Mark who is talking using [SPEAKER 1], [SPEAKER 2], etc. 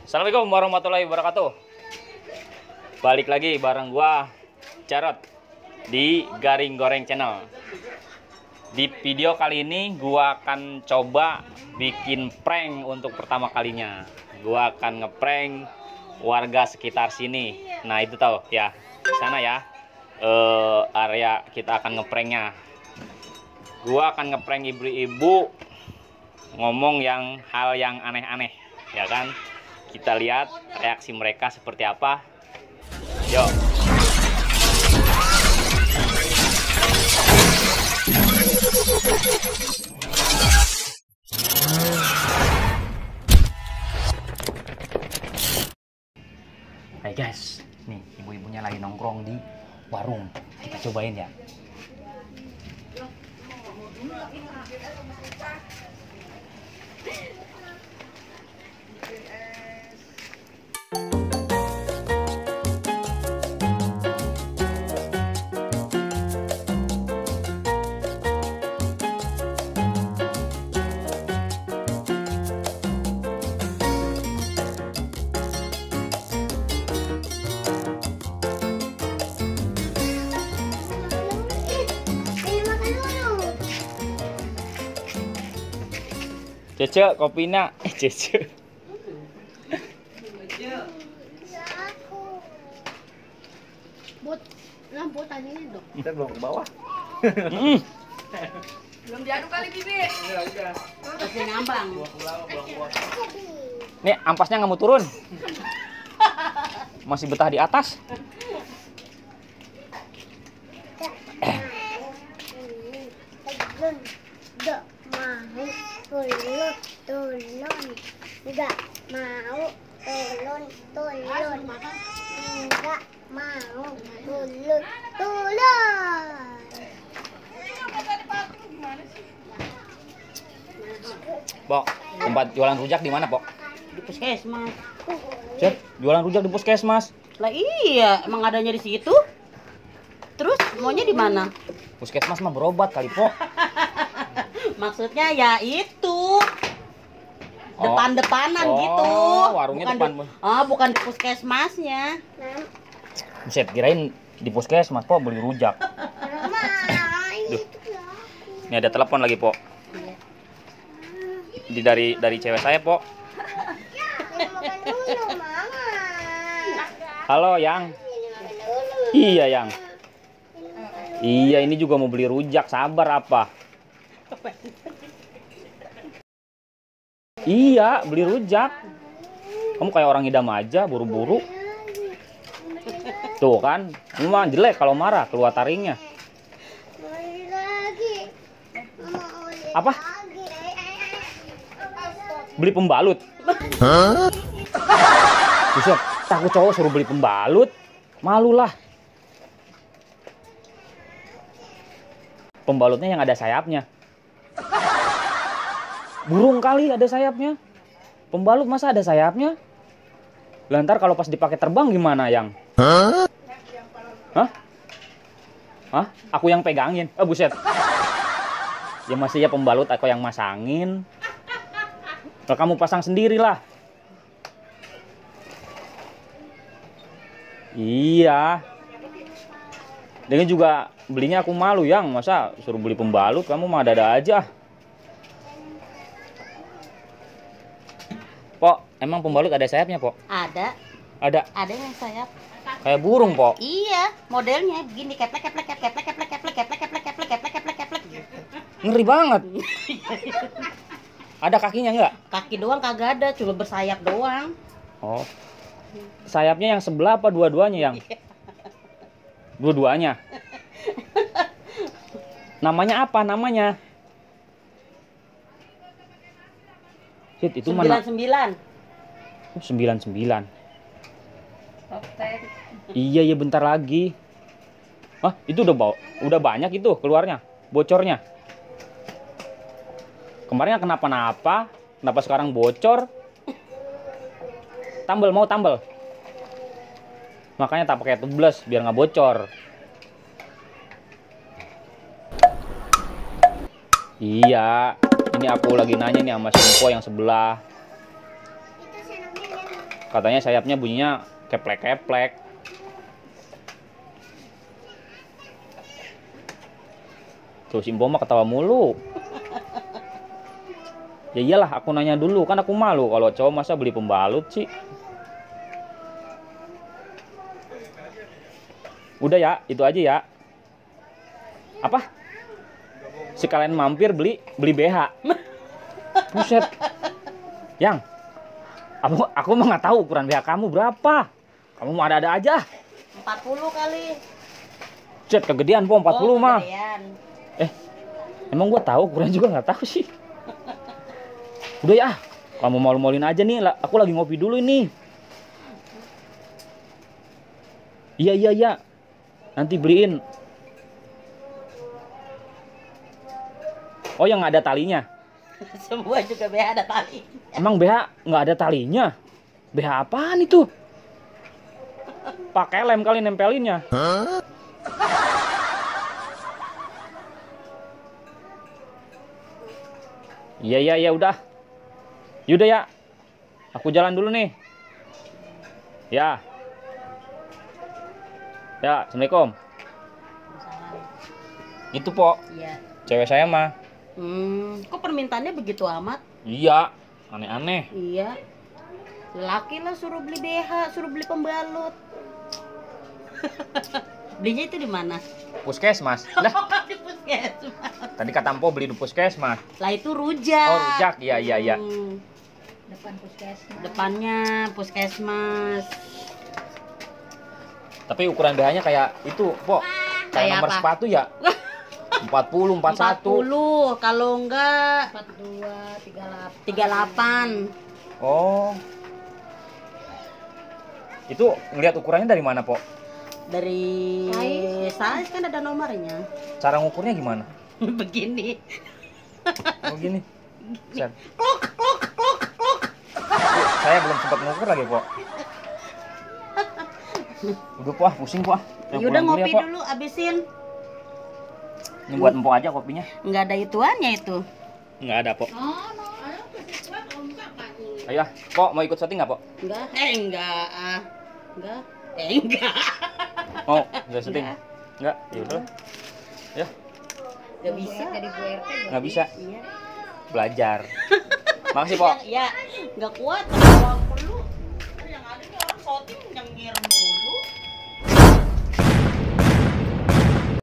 [SPEAKER 1] Assalamualaikum warahmatullahi wabarakatuh. Balik lagi bareng gua Jarot di Garing Goreng Channel. Di video kali ini gua akan coba bikin prank untuk pertama kalinya. Gua akan ngeprank warga sekitar sini. Nah, itu tahu ya. Di sana ya. Area kita akan ngepranknya. Gua akan ngeprank ibu-ibu ngomong hal yang aneh-aneh, ya kan? Kita lihat reaksi mereka seperti apa. Yuk. Hai guys, nih ibu-ibunya lagi nongkrong di warung. Kita cobain ya. Cece, kopinya. Cece.
[SPEAKER 2] Lampu tadi dong.
[SPEAKER 3] Kita belum ke bawah.
[SPEAKER 2] Belum diaduk kali bibit.
[SPEAKER 3] Udah.
[SPEAKER 2] Masih ngambang.
[SPEAKER 1] Nih, ampasnya nggak mau turun. Masih betah di atas.
[SPEAKER 4] Enggak mau turun enggak mau turun.
[SPEAKER 1] Pok, tempat jualan rujak di mana, Pok?
[SPEAKER 2] Di puskesmas.
[SPEAKER 1] Cep, jualan rujak di puskesmas.
[SPEAKER 2] Lah iya, emang adanya di situ. Terus maunya di mana?
[SPEAKER 1] Puskesmas mah berobat kali, Pok.
[SPEAKER 2] Maksudnya ya itu. Depan-depanan gitu.
[SPEAKER 1] Warungnya
[SPEAKER 2] bukan
[SPEAKER 1] depan.
[SPEAKER 2] Bukan di puskesmasnya.
[SPEAKER 1] Buset, kirain di puskesmas, Pok, beli rujak. Duh. Ini ada telepon lagi, Pok. Dari cewek saya, Pok. Halo, Yang. Iya, Yang. Iya, ini juga mau beli rujak. Sabar apa? Iya, beli rujak. Kamu kayak orang idam aja, buru-buru. Tuh kan, ini mah jelek kalau marah, keluar taringnya. Apa? Beli pembalut? Hah? Buset, takut cowok suruh beli pembalut? Malulah. Pembalutnya yang ada sayapnya. Burung kali ada sayapnya. Pembalut masa ada sayapnya? Lantar kalau pas dipakai terbang gimana, Yang? Hah? Hah? Aku yang pegangin. Buset. Ya masih ya pembalut aku yang masangin. Kalau kamu pasang sendirilah. Iya. Dengan juga belinya aku malu, Yang. Masa suruh beli pembalut, kamu mah ada-ada aja. Pok, emang pembalut ada sayapnya, Pok?
[SPEAKER 2] Ada.
[SPEAKER 1] Ada.
[SPEAKER 2] Ada yang sayap.
[SPEAKER 1] Kayak burung, Pok.
[SPEAKER 2] Iya, modelnya begini keplek.
[SPEAKER 1] Ngeri banget. Ada kakinya nggak?
[SPEAKER 2] Kaki doang kagak ada, cuma bersayap doang.
[SPEAKER 1] Oh. Sayapnya yang sebelah apa dua-duanya, Yang? Dua-duanya. Namanya apa namanya? Shit, itu
[SPEAKER 2] 99.
[SPEAKER 1] mana? 99. Iya, bentar lagi. Hah, itu udah banyak itu keluarnya, bocornya. Kemarinnya kenapa-napa, kenapa sekarang bocor? Mau tambal. Makanya tak pakai tubles biar nggak bocor. Iya, ini aku lagi nanya nih sama si Mpo yang sebelah. Katanya sayapnya bunyinya keplek-keplek. Tuh si Mbok mah ketawa mulu. Ya iyalah, aku nanya dulu, kan aku malu kalau cowok masa beli pembalut sih. Udah ya, itu aja ya. Apa? Sekalian mampir beli BH. Buset. Yang, aku mah nggak tahu ukuran BH kamu berapa. Kamu mau ada-ada aja.
[SPEAKER 2] 40 kali.
[SPEAKER 1] Cet, kegedean po 40 mah.
[SPEAKER 2] Kegedean.
[SPEAKER 1] Emang gua tahu, ukuran juga nggak tahu sih. Udah ya, kamu malu-maluin aja nih. Aku lagi ngopi dulu ini. Iya. Nanti beliin. Oh, yang nggak ada talinya?
[SPEAKER 2] Semua juga BH ada tali.
[SPEAKER 1] Emang BH nggak ada talinya? BH apaan itu? Pakai lem kali nempelinnya. Iya, udah. Yaudah ya. Aku jalan dulu nih. Ya. Ya, Assalamualaikum. Itu, Po.
[SPEAKER 2] Iya.
[SPEAKER 1] Cewek saya mah.
[SPEAKER 2] Kok permintaannya begitu amat?
[SPEAKER 1] Iya, aneh-aneh.
[SPEAKER 2] Iya. Laki lah suruh beli BH, suruh beli pembalut. Belinya itu di mana?
[SPEAKER 1] Puskesmas. Lah,
[SPEAKER 2] Di puskesmas.
[SPEAKER 1] tadi kata Empo beli di puskesmas.
[SPEAKER 2] Lah itu rujak.
[SPEAKER 1] Oh, rujak. Iya.
[SPEAKER 2] Depan puskesmas. Depannya puskesmas.
[SPEAKER 1] Tapi ukuran BH-nya kayak itu, Po. Kayak
[SPEAKER 2] Kayak
[SPEAKER 1] nomor
[SPEAKER 2] apa?
[SPEAKER 1] sepatu ya. 40, 41.
[SPEAKER 2] 40, kalau enggak
[SPEAKER 4] 42,
[SPEAKER 2] 38.
[SPEAKER 1] Oh. Itu ngelihat ukurannya dari mana, Po?
[SPEAKER 2] Dari size kan ada nomornya.
[SPEAKER 1] Cara ngukurnya gimana?
[SPEAKER 2] Begini.
[SPEAKER 1] Oh, gini. Set. Saya belum sempat ngukur lagi, Po. Udah, Po, pusing, Po.
[SPEAKER 2] Yaudah ngopi dulu, abisin.
[SPEAKER 1] Ini buat Empok aja kopinya.
[SPEAKER 2] Enggak ada ituannya itu.
[SPEAKER 1] Enggak ada, Po. Ayo, Po, mau ikut syuting nggak, Po?
[SPEAKER 2] Enggak. Enggak. Enggak. Enggak.
[SPEAKER 1] Mau nggak syuting? Enggak. Ya udah. Ya,
[SPEAKER 2] Enggak bisa. Jadi Bu RT
[SPEAKER 1] nggak bisa.
[SPEAKER 2] Iya.
[SPEAKER 1] Belajar. Makasih, Po.
[SPEAKER 2] Iya, enggak kuat kalau